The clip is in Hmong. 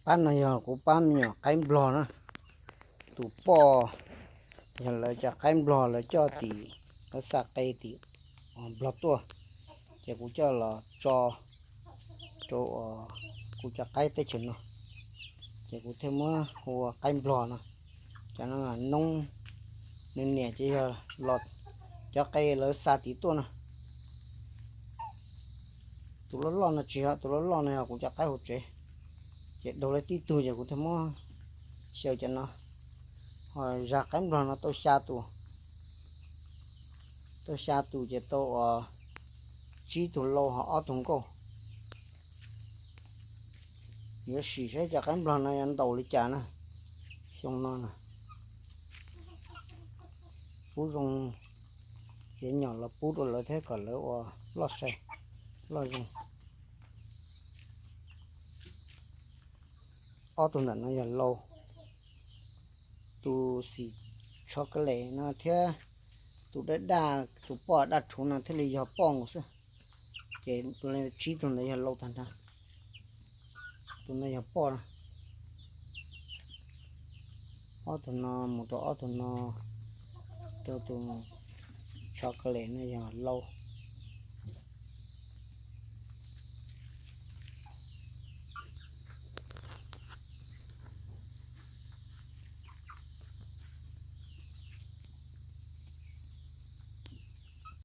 Pab no yog kuv pab me nyuam qaib nplog na. Tus poj yog lawv cov qaib nplog lawv coj tim, lawv xa qe tim Nplog tuaj, ces kuv coj los tso rau kuv cov qaib teb chaws no, ces kuv thiaj muab hu ua qaib nplog no. Cov no noob, nws niam ces yog los, cov qe lawv xa tim tuaj no. Tus loj loj no tsis yog, tus loj loj no yog kuv cov qaib hauv tsev, ces daug lawv tib tug ces kuv thiaj muab xyaw cov no. Ho zag qaib nplog no tau xya tus, tau xya tus ces tau ua tsib tug lau ho ob tug nkauj. Yuav sim saib cov qaib nplog no yuav ntaus li cas na. Xyoo no na, pub zoo, txiav nyom los pub rau lawv thiab kom lawv ua loj sai, loj zoo. Ob tug ntawm no yog lau, tus xim chocolate no thiab tus daj daj, tus poj daj rhuv no thiaj li yog poj nkaus xwb. Ces tus tsib tug ntawd yog lau tag nrho. Tus no yog poj na. Ob tug no mus rau ob tug no, rau tus chocolate no yog lau.